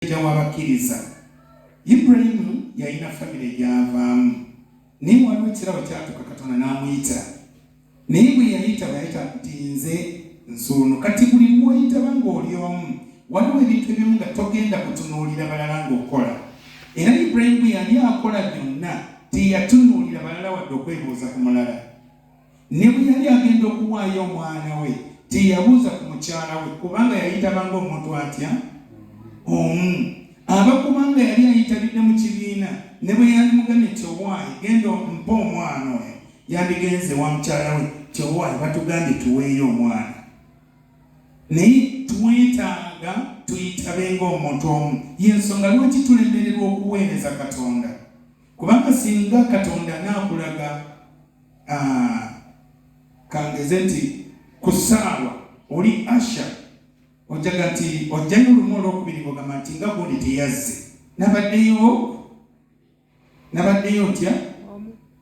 Jjajja w'abakkiriza Ibulayimu yalina famire gy'avaamu, naye waliwo ekirabo kyatuuka Katonda n'amuyita. Naye bwe yayita bwe yayita nti nze nzuuno. Kati buli lw'oyitaba ng'oli omu, waliwo ebintu ebimu nga togenda kutunuulira balala ng'okola. Era Ibulayimu bwe yali akola byonna teyatunuulira balala wadde okwebuuza ku mulala. Ne bwe yali agenda okuwaayo omwana we, teyabuuza ku mukyala we, kubanga yayitaba ng'omuntu atya? Omu. Aba kubanga yali ayitabidde mu kibiina, ne bwe yandimugambye nti, Owaaye, genda ompe omwana oyo, yandigenze ewa mukyala we nti, Owaaye, batugambye tuweeyo omwana. Naye twetaaga tuyitabe ng'omuntu omu. Y'ensonga lwaki tulemererwa okuweereza Katonda. Kubanga singa Katonda anaakulaga, ah, kangeze nti ku ssaawa oli asha ojaga nti ojjayo olumu olwokubiri ng'ogamba nti nga gundi teyazze, nabaddeyo nabaddeyo ntya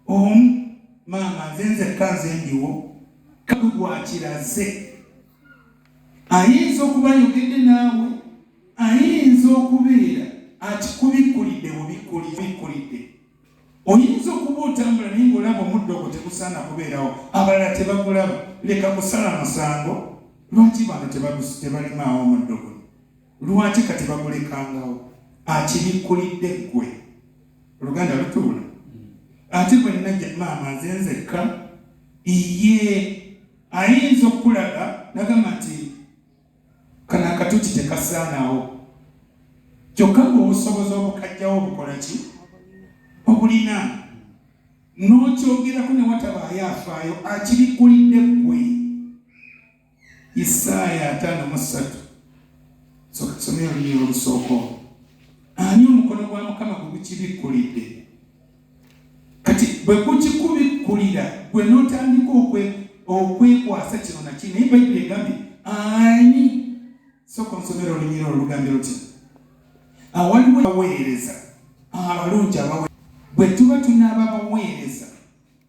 omu maama nze nzekka nze ndiwo kalu gwakiraze ayinza okuba ayogedde naawe Ayinza okubeera akikubikkulidde bubikkulidde. Oyinza okuba otambula naye ng'olaba omuddo ogwo tegusaana kubeerawo, abalala tebagulaba. Leka kusala musango. Lwaki bano tebalimaawo omuddo guno? Lwaki kati bagulekangawo? Akibikkulidde ggwe. Oluganda lutuula. Ate bwe nnajja, maama nze nzekka. Iye ayinza okukulaga nagamba nti Kano akatuti tekasaanawo kyokka ng'obusobozi obukajjawo obukola ki obulina n'okyogerako ne watabaayo afaayo akibikkulidde ggwe. Isaaya 53 soka tusome olunyiriri olusooka olwo. Ani omukono gwa Mukama gwe gukibikkulidde? Kati bwe gukikubikkulira gwe n'otandika okwekwasa kino na kino, naye Bayibuli egambye ani? Sooka onsomere olunyiriri olwo lugambye lutya? Awaliwo abaweereza abalungi abawe bwe tuba tunaaba baweereza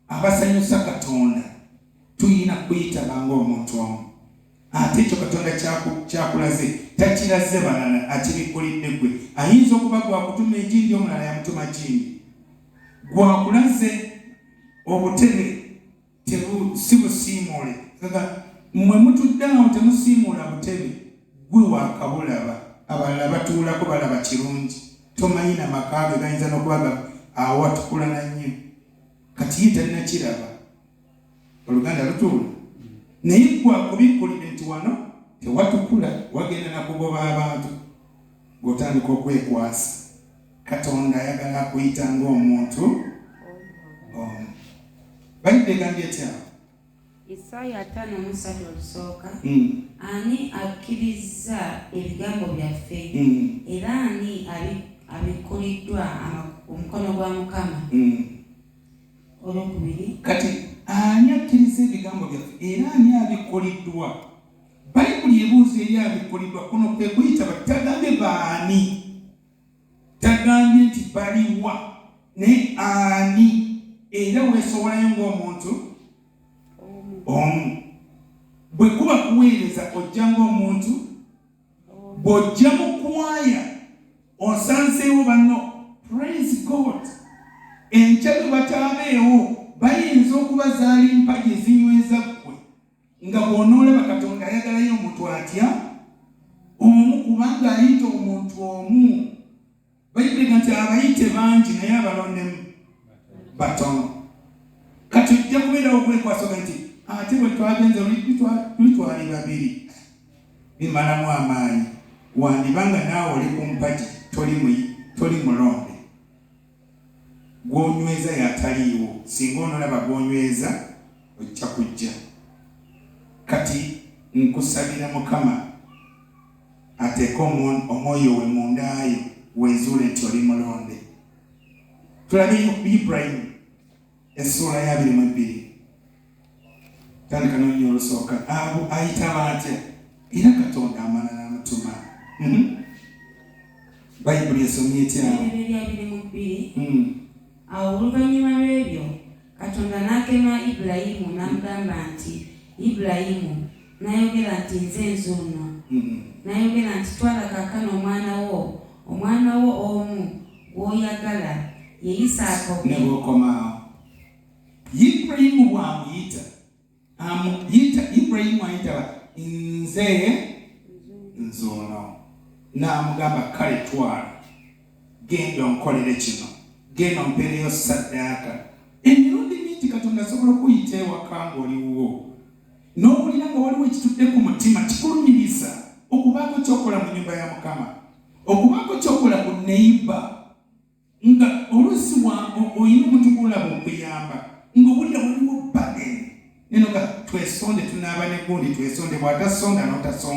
Abasanyusa Katonda tuyina kuyitaba ng'omuntu omu. Ate ekyo Katonda ky'akulaze takiraze balala, akibikkulidde ggwe. Ayinza okuba gw'akutuma egindi, omulala yamutuma gindi. Gw'akulaze obutebe si busiimuule. Mmwe mutudde awo temusiimuula butebe, ggwe waakabulaba. Abalala batuulako balaba kirungi. Tomanyi na maka ge gayinza n'okuba awo watukula na nnyo. Kati ye tannakiraba. Oluganda lutuula. Naye ggwe akubikkulidde nti wano tewatukula, wagenda na kugoba abantu ng'otandika okwekwasa. Katonda ayagala akuyita ng'omuntu omu. Bayibuli egambye etya awo? Isaaya 53 olusooka, Ani akkirizza ebigambo byaffe, era ani abikkuliddwa omukono gwa Mukama? Olwokubiri. Kati ani akkirizza ebigambo byaffe, era ani abikkuliddwa? Bayibuli ebuuza eri abikkuliddwa. Kuno kwe kuyita tagambye baani. Tagambye nti baliwa, naye ani, era weesowolayo ng'omuntu omu. Bwe kuba kuweereza ojja ng'omuntu, bw'ojja mu kwaya osanzeewo banno, praise God. Enkya bwe bataabeewo bayinza okuba zaali mpagi ezinyweza ggwe. Nga bw'onoolaba Katonda ayagalayo omuntu atya? Omu, kubanga ayita omuntu omu. Bayibuli ega nti abayite bangi naye abalondemu batono. Kati ojja kubeerawo okwekwasa ogambe nti ate bwe twagenze luli twali babiri. Bimalamu amaanyi. Wandiba nga naawe oli ku mpagi toli mulonde. Gw'onyweza y'ataliiwo. Singa onolaba gw'onyweza ojja kujja. Kati nkusabira Mukama ateeke Omwoyo we munda yo weezuule nti oli mulonde. Tulabe Ibulayimu essuula ya 22. Tandika n'olunyiriri olusooka. Abo ayitaba atya? Era Katonda amala n'amutuma. Bayibuli esomye etya? Ebibereberye 22. Awo oluvannyuma lw'ebyo, Katonda n'akema Ibulayimu n'amugamba nti, Ibulayimu! N'ayogera nti, Nze nzuuno. N'ayogera nti, Twala kaakano omwana wo, Ye Isaaka Ne bw'okomaawo, Ibulayimu bw'amuyita, amuyita Ibulayimu ayitaba nze nzuuno, n'amugamba, kale twala, genda onkolere kino, genda ompeereyo ssaddaaka. Emirundi mingi Katonda asobola okuyita ewaka ng'oliwuwo, n'owulira nga waliwo ekitudde ku mutima kikulumiriza okubaako ky'okola mu nnyumba ya Mukama, okubaako ky'okola ku neighbor, nga oluusi olina omuntu gw'olaba okuyamba, ng'owulira waliwo burden neno, nga twesonde, tunaaba ne gundi, twesonde, bw'atasonda n'otasonda.